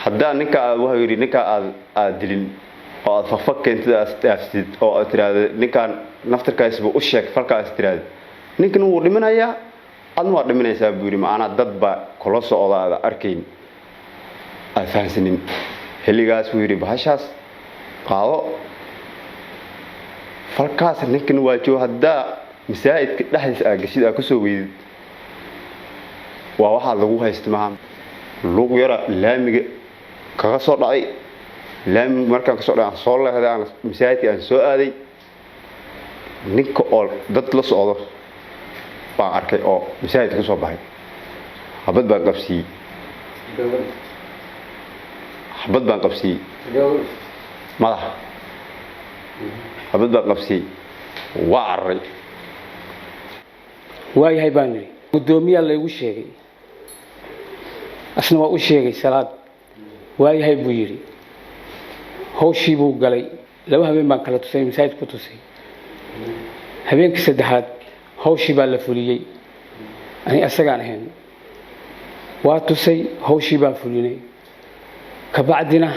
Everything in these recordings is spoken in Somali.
Haddaa ninka aad, wuxuu yidhi, ninka aad dilin oo aad fakfak keentid, aad dhaafsid oo aad tiraahdo ninkaan naftarkaasba u sheeg falkaas tiraahdo, ninkan wuu dhiminayaa, adna waa dhiminaysaa, buu yidhi. Macnaa dad baa kula socda aada arkayn, aad fahansanin xilligaas, buu yidhi. Bahashaas qaado, falkaas ninkan waa joogo. Haddaa masaajidka dhexdiisa aad gashid, aad kusoo weydid, waa waxaad lagu haysta. Maha luuq yara laamiga kaga soo dhacay. Laamiga markaan kasoo dhacay, aan soo leexday, aan masaajidka aan soo aaday, ninka oo dad la socdo baan arkay oo masaajidka kasoo baxay. Xabad baan qabsiiyey, xabad baan qabsiiyey madaxa, xabad baan qabsiiyey, waa cararay. Waayahay, baan nidhi. Guddoomiyaa laygu sheegay, asna waa u sheegay Salaad. Waayahay, buu yidhi. Hawshii buu galay. 2 habeen baan kala tusay, masaajid ku tusay. Habeenkii saddexaad hawshii baa la fuliyey. Ani asagaan ahayn waa tusay, hawshii baan fulinay. Kabacdina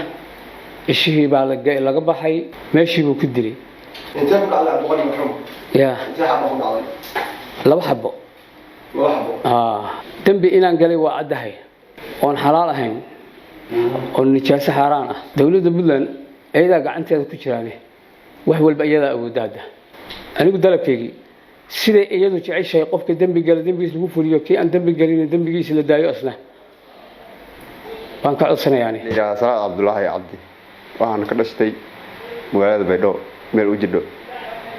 ishihii baa laga baxay, meeshii buu ku dilay. Intee ku dhacday, Cabdiqani marxuum? Ya. Intee xabo ku dhacday? 2 xabo. 2 xabo. Dembi inaan galay waa caddahay, oon xalaal ahayn oo nijaaso xaaraan ah. Dowladda Puntland iyadaa gacanteeda ku jiraane, wax walba iyadaa awoodda. Hadda anigu dalabkeygii, siday iyadu jeceshahay, qofka dembi gala dembigiis lagu fuliyo, kii aan dembi gelin dembigiisa la daayo asna baan ka codsanayaani. Yidhaahdaa Salaad Cabdulaahi Cabdi. Waxaan ka dhashtay magaalada Baydhabo, meel u jidho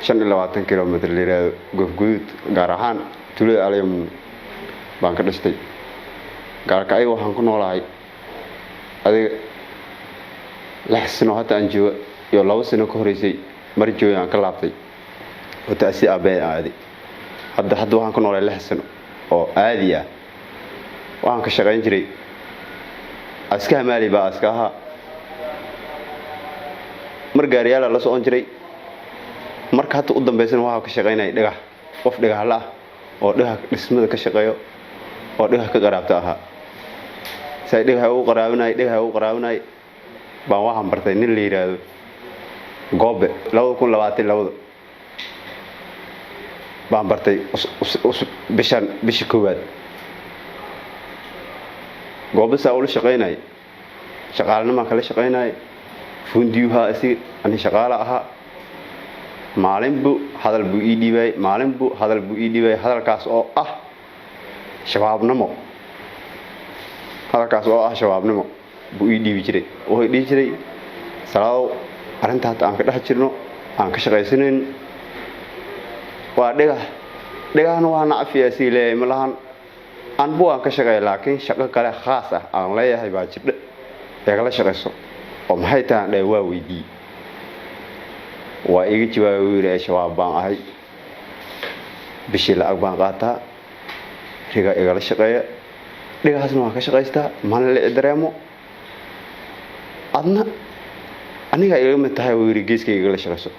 25 kilomitr la yidhaahdo Goofguduud, gaar ahaan tuulada Alyamun baan ka dhashtay. Gaarka ayaga waxaan ku noolahay adiga 6 sano hadda aan jooga iyo 2 sano ka horeysay mar jooga aan ka laabtay oo taasi aabbahay aan aaday. Hadda waxaan ku noolahay 6 sano oo aadi ah. Waxaan ka shaqayn jiray askaha maali baa aska ahaa, mar gaariyaala la socon jiray. Marka hadda u dambaysana waxaa ka shaqaynaya dhagax, qof dhagaxla ah oo dhagax dhismada ka shaqeeyo oo dhagax ka qaraabta ahaa. Si ay dhagaxa ugu qaraabinay, dhagaxa ugu qaraabinay baan waxaan bartay nin la yidhaahdo Goobe. 2022 baan bartay, bishan, bishii koowaad. Goobe saa ula shaqaynay, shaqaalanimaan kala shaqaynay, fundiyuhaa isig, ani shaqaala ahaa. Maalin buu hadal buu ii dhiibay, maalin buu hadal buu ii dhiibay, hadalkaas oo ah shabaabnimo. Hadalkaas oo ah shabaabnimo buu ii dhiibi jiray. Wuxuu dhihi jiray: "Salaadow, arrinta hadda aan ka dhex jirno, aan ka shaqaysanayn, waa dhagax. Dhagaxna waa nacfiya sii leeyahay, ma lahan anbu aan ka shaqeeya, laakiin shaqo kale khaas ah aan leeyahay baa jirdhe, igala shaqayso." Oo maxay tahay, aan dhahay. Waa weydiiyey, waa iiga jawaabay. Wuu yidhi: "Shabaab baan ahay, bishii lacag baan qaataa, riga igala shaqeeya, dhagahaasna waan ka shaqaystaa, mana la dareemo, adna anigaa igaga mid tahay," wuu yidhi. "Geeskayga igala shaqayso,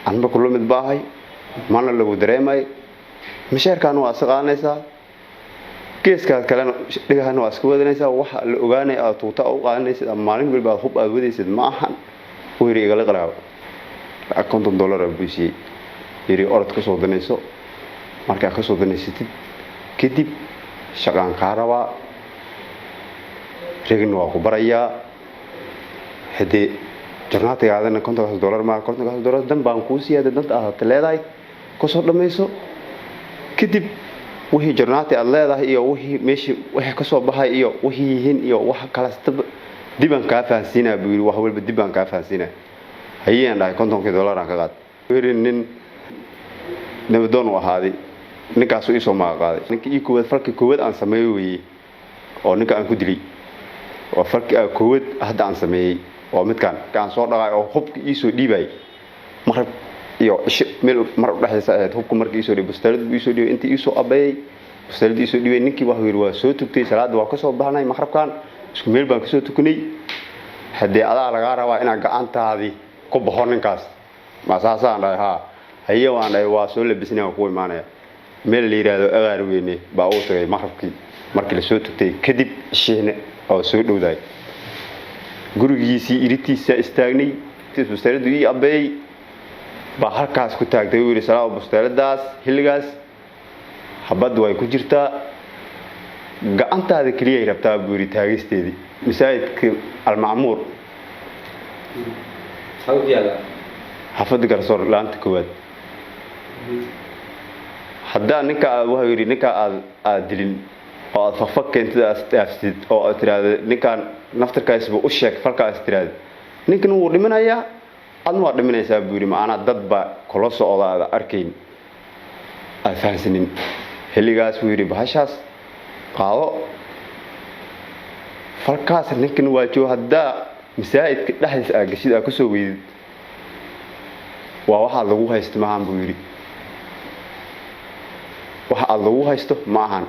anba kula mid ba ahay, mana lagu dareemay, masheerkaan waa iska qaadanaysaa, geeskaad kalena dhigahana waa iska wadanaysaa. Waxa la ogaanaya aad tuuta u qaadanaysid ama maalin walba aad hub aad wadaysid ma ahan," wuu yidhi. "Igala qaraabo." Lacag $50 buu siiyey, yidhi: "Orod ka soo danayso. Markaa ka soo danaysatid kadib shaqaan kaa rabaa, rigna waa ku barayaa. Haddee jornaatigaadana 50-kaas dollar maa, 50-kaas dollar dan baan kuu siiya. Danta aad leedahay kasoo dhammayso, kadib wixii jornaati aad leedahay iyo wixii meeshii wixii kasoo baxay iyo wixii yihiin iyo wax kalastaba dibaan kaa fahansiinaa," buu yidhi. "Wax walba dib baan kaa fahansiinaa." Hayeen dhahay, 50-kii dollar aan ka qaad. Yidhi nin nabadoon u ahaaday, ninkaasu iisoo maga qaaday. Ninka ii koowaad, falkii koowaad aan sameeyo weeye oo ninka aan ku dilay, waa falkii koowaad hadda aan sameeyey. Waa midkaan aan soo dhaqaay oo hubka iisoo dhiibayay maqrib iyo cisho meel mar udhexaysa ahayd. Hubka markii iisoo dhiibay, bustaalad buu iisoo dhiibay, intii iisoo abeeyay bustaalad iisoo dhiibay. Ninkii waxuu yidhi: "Waa soo tugtay salaadda, waa kasoo baxnay maqrabkan, isku meel baan kasoo tukanay. Haddee adaa lagaa rabaa inaad gacantaadii ku baxo ninkaas." Masaasaan dhahay. "Haa, haye," waan dhahay. "Waa soo labisnay, waan ku imaanaya." Meel la yidhaahdo Agaar Weyne baa uu tagay maqrabkii markii lasoo tugtay kadib, cishiihne. Oo soo dhowdahay gurigiisii iritiisa istaagnay, busteeladu ii abeeyey baa halkaas ku taagtay. Uu yidhi, "Salaaw, busteeladaas xilligaas habadda way ku jirtaa, gacantaada keliyay rabtaa," buu yidhi, "taagisteedii." Masaajidka Almacmuur, xaafadda Garsoor, laanta koowaad. Haddaa ninka aad, wuxuu yidhi, ninkaa aad dilin oo aad fakfak keentid, aad dhaafsid oo aad tiraahdo ninkaan naftarkaasba u sheeg falkaas tiraahdo, ninkan wuu dhimanayaa, adna waa dhimanaysaa, buu yidhi. Macnaa dad baa kula socda aad arkayn, aad fahansanin xilligaas. Buu yidhi, "Bahashaas qaado, falkaas ninkan waa joogo. Haddaa masaajidka dhexdiis aad gashid, aad kusoo weydid, waa waxaad lagu haysto maahan," buu yidhi. "Waxa aad lagu haysto ma ahan.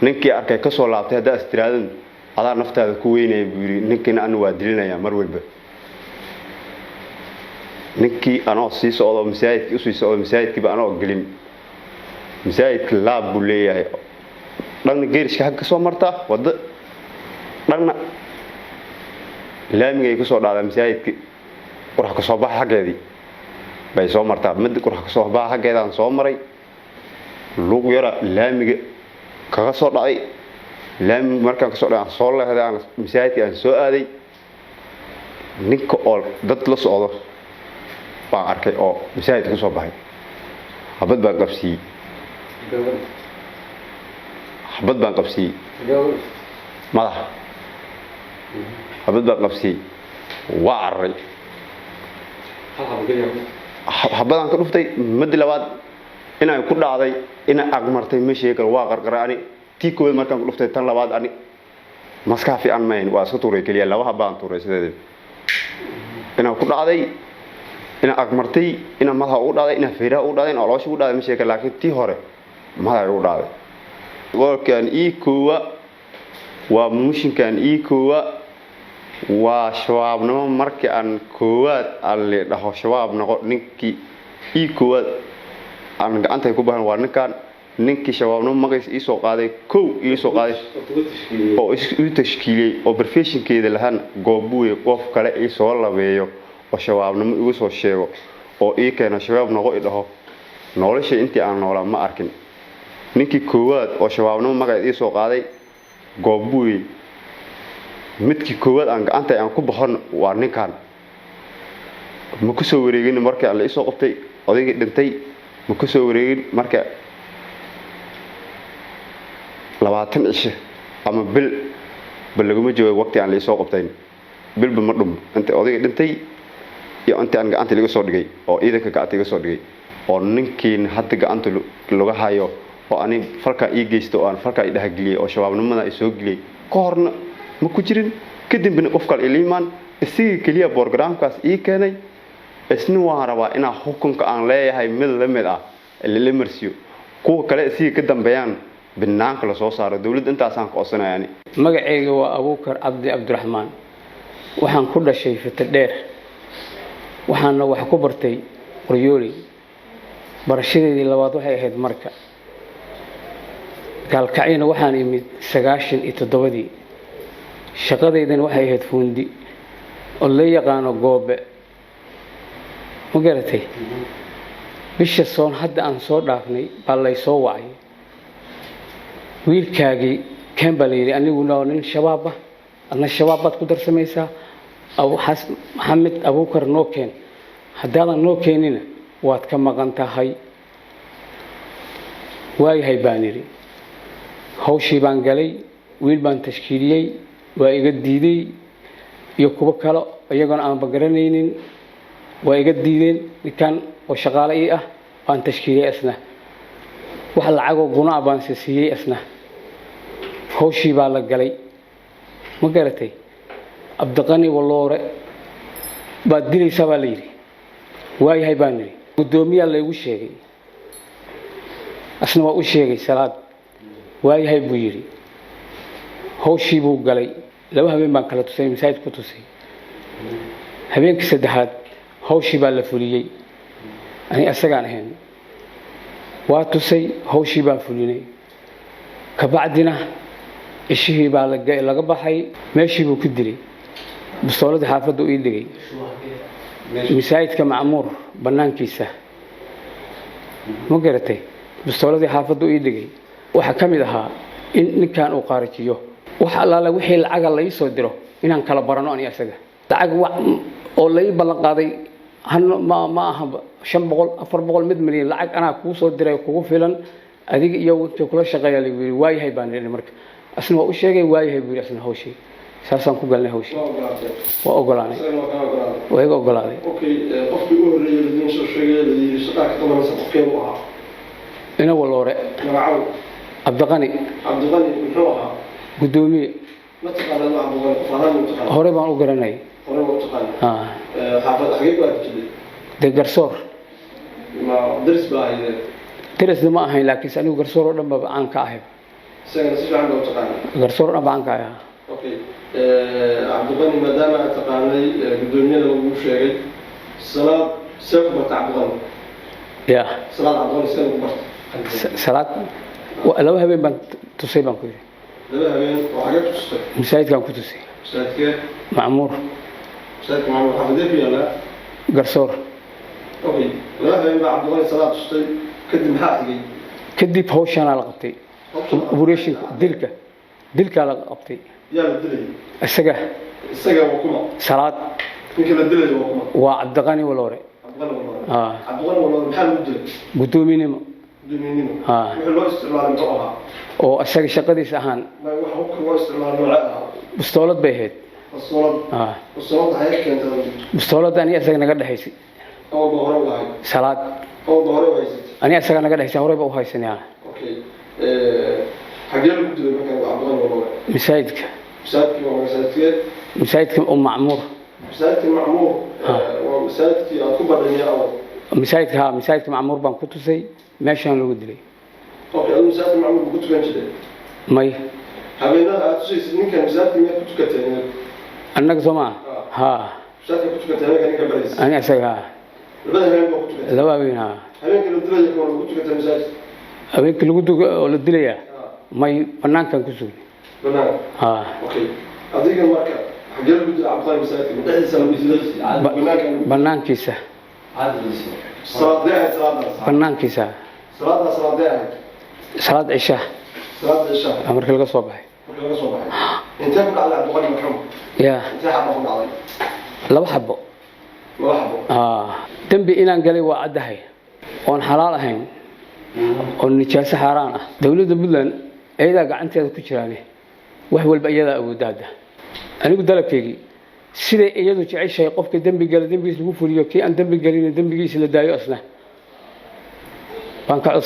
Ninkii arkay ka soo laabtay haddaa istiraadan, adaa naftaada ku weynaya," buu yidhi. "Ninkiina anu waa dilinaya mar walba." Ninkii anoo sii socdo, masaajidkii usii socdo, masaajidkiiba anoo gelin, masaajidka laab buu leeyahay, dhanna geerishka xagga ka soo martaa waddo, dhanna laamigay kusoo dhacdaa. Masaajidki qurax ka soo baxa xaggeedii bay soo martaa. Mid qurax ka soo baxa xaggeedaan soo maray, luuq yara laamiga kaga soo dhacay. Laamiga markaan kasoo dhacay, aan soo leexday, aan masaajidkii aan soo aaday. Ninka oo dad la socdo baan arkay oo masaajidka kasoo baxay. Habad baan qabsiiyey, xabad baan qabsiiyey madaxa, xabad baan qabsiiyey, waa cararay. Xabadaan ka dhuftay. Madi labaad inay ku dhacday, inay agmartay, ma sheegi karo. Waa qarqaray ani. Tii koowaad markaan ku dhuftay, tan labaad ani maskax fiican mahayn, waa iska tuuray keliya. Laba habaan tuuray sideedii. Inaan ku dhacday, inaan agmartay, inaan madaxa ugu dhacday, inaan feeraha ugu dhacday, inaan caloosha ugu dhacday, ma sheegi karo, laakiin tii hore madaxa ugu dhacday. Qolkan ii koowa waa mushinkan ii koowa waa shabaabnimo. Markii aan koowaad aan la dhaho shabaab noqo, ninkii ii koowaad aan gacantay ku bahan waa ninkan. Ninkii shabaabnimo magaciisa ii soo qaaday, kow ii soo qaaday oo iu tashkiiliyey oo professionkeeda lahaan goobuwe. Qof kale ii soo labeeyo oo shabaabnimo igu soo sheego oo ii keeno shabaab noqo i dhaho, nolosha intii aan noolaa ma arkin. Ninkii koowaad oo shabaabnimo magaceed ii soo qaaday goobuwe, midkii koowaad aan gacanta aan ku baxon waa ninkan. Ma ku soo wareegin markii la isoo qabtay odaygii dhintay, ma ku soo wareegin. Marka 20 cisho ama bil ba laguma joogo waqti aan la isoo qabtayn, bilba ma dhum inta odayga dhintay iyo inta aan gacanta laga soo dhigay oo ciidanka gacanta iga soo dhigay oo ninkiin hadda gacanta laga hayo oo ani falkaa ii geysto oo aan falkaa i dhexgeliyey oo shabaabnimada i soo geliyey. Ka horna ma ku jirin, kadibna qof kale ila imaan, isagii keliya borogramkaas ii keenay. Isna waan rabaa inaa xukunka aan leeyahay mid la mid ah lala marsiyo, kuwa kale isagii ka dambeeyaan banaanka lasoo saaro. Dowladda intaasaan ka codsanaya ani. Magacayga waa Abuukar Cabdi Cabdiraxmaan. Waxaan ku dhashay Fitadheer, waxaana wax ku bartay Qoryooley. Barashadeedii labaad waxay ahayd marka Gaalkacyana. Waxaan imid 97-dii. Shaqadeydana waxay ahayd fuundi oo la yaqaano Goobe. Ma garatay? Bisha soon hadda aan soo dhaafnay baa lay soo wacay. "Wiilkaagii keen," baa la yidhi. "Aniguna nin shabaab ah, adna shabaab baad ku darsamaysaa. Maxamed Abuukar noo keen. Haddaadan noo keenina, waad ka maqan tahay." "Waayahay," baan idhi. Hawshii baan galay. Wiil baan tashkiiliyey, waa iga diiday, iyo kuwo kale iyagoona aanba garanaynin waa iga diideen. Ninkan oo shaqaale ii ah baan tashkiiliyey, isna wax lacagoo gunaa baan se siiyey isna. Hawshii baa la galay. Ma garatay? "Cabdiqani Waloore baad dilaysaa," baa la yidhi. "Waayahay," baan idhi. Guddoomiyaa laygu sheegay, asna waa u sheegay Salaad. "Waayahay," buu yidhi. Hawshii buu galay. Laba habeen baan kala tusay, masaajid ku tusay. Habeenkii saddexaad hawshii baa la fuliyey. Ani asagaan ahayn waa tusay, hawshii baan fulinay. Kabacdina Cishihii baa laga baxay, meeshii buu ku dilay. Bistooladii xaafadda ii dhigay, masaajidka Macmuur banaankiisa, ma garatay? Bistooladii xaafadda ii dhigay waxaa ka mid ahaa in ninkan uu qaarijiyo wax allaale wixii lacaga la ii soo diro, inaan kala barano ani asaga. Lacag oo la ii ballan qaaday ma aha 500, 400, mid milyan. Lacag anaa kuu soo diray kugu filan adiga iyo inta kula shaqeeya, lagu yidhi. Waayahay baan idhi. Marka asna waa u sheegay, waayahay buu yidhi asna. Hawshii saasaan ku galnay hawshii. Waa ogolaateen? Waa ogolaanay. Isagana waa kaa ogolaaday? Waa iga ogolaaday. Okay, qofkii u horreeyey ladiin soo sheegay, la yidhi shaqaa ka qabanaysa, qofkee buu ahaa? Ina Waloore. Magacow? Cabdiqani. Cabdiqani muxuu ahaa? Guddoomiye. Ma taqaanaa Cabdiqani qof ahaan? Ma taqaana? Hore baan u garanay. Hore waa u taqaana? Ah. Xaafad xagee ku arki jirtay? Dee Garsoor. Ma daris baa ahaydeen? Darisna ma ahayn, laakiinse anigu Garsoor oo dhan baba caan ka ahay. Isagana si fiican baa u taqaanaa? Garsoor oo dhan ba caan ka ahay. Okay, Cabdiqani maadaama aad taqaanay, guddoomiyada lagu sheegay, Salaad see ku bartay Cabdiqani? Ya? Salaad Cabdiqani see ku bartay? Salaad laba habeen baan tusay baan ku yidhi. Laba habeen oo xagee ku tustay? Masaajidkaan ku tusay. Masaajidkee? Macmuur. Masaajidka Macmuur xaafadee ku yaallaa? Garsoor. Okay, laba habeen baa Cabdiqani Salaad tustay. Kadib maxaa xigay? Kadib hawshaanaa la qabtay, operation-ka dilka, dilkaa la qabtay. Yaa la dilayay? Isaga. Isaga waa kuma? Salaad. Ninka la dilayo waa kuma? Waa Cabdiqani Waloore. Cabdiqani Waloore. Ah. Cabdiqani Waloore maxaa lagu dilay? Guddoominimo. Guddoomiyenimo? Ah. Wuxuu loo isticmaalay muxuu ahaa? Oo isaga shaqadiis ahaan. Ma waxa hubka loo isticmaalay noocee ahaa? Bistoolad bay ahayd. Bastoolad? Ah. Bastoolad waxay keentay? Bistooladda aniga isaga naga dhexaysay. Awalba hore u lahayd? Salaad. Awalba hore u haysatay? Aniga isaga naga dhexaysay, horey ba u haysanay. Okay, xagee lagu dilay marka Cabdiqani Waloore? Masaajidka. Masaajidkii waa masaajidkee? Masaajidka oo Macmuur. Masaajidkii Macmuur? Ah. Waa masaajidkii aad ku badhanyay awal? Masaajidka, ha, masaajidka Macmuur baan ku tusay, meeshaan lagu dilay. Okay, adigu masaajidka Macmuur ku tukan jiray? May. Habeenada aad tusaysid ninkan masaajidka miyaad ku tukateen? Annaga soo maa, ha. Masaajidka ku tukateen habeenka ninka baraysa? Aniga isaga, ha. Labada habeen baa ku tukatay? Laba habeen, ha. Habeenka la dilaya ka lagu tukatay masaajidka? Habeenkii lagu duga oo la dilayaa? May, banaankan ku sugnay. Banaanka? Ha. Okay, adiga marka xagee lagu dilay Cabdiqani? Masaajidka ma dhexdiisa lagu dilay? Banaanka lagu? Banaankiisa. Salaadee ahayd salaadaas? Banaankiisa. Salaadaas salaadee ahayd? Salaad cisha. Salaada cisha. Baa markii laga soo baxay. Marka laga soo baxay. Intee ku dhacday Cabdiqani marxuum? Ya? Intee xabo ku dhacday? Laba xabo. Laba xabo? Ah, dembi inaan galay waa caddahay, oon xalaal ahayn, oo nijaaso xaaraan ah. Dowladda Puntland iyadaa gacanteeda ku jiraane, wax walba iyadaa awoodda. Hadda anigu dalabkaygii, siday iyadu jeceshahay, qofka dembi gala dembigiis lagu fuliyo, kii aan dembi gelin dembigiisa la daayo asna baan ka codsan.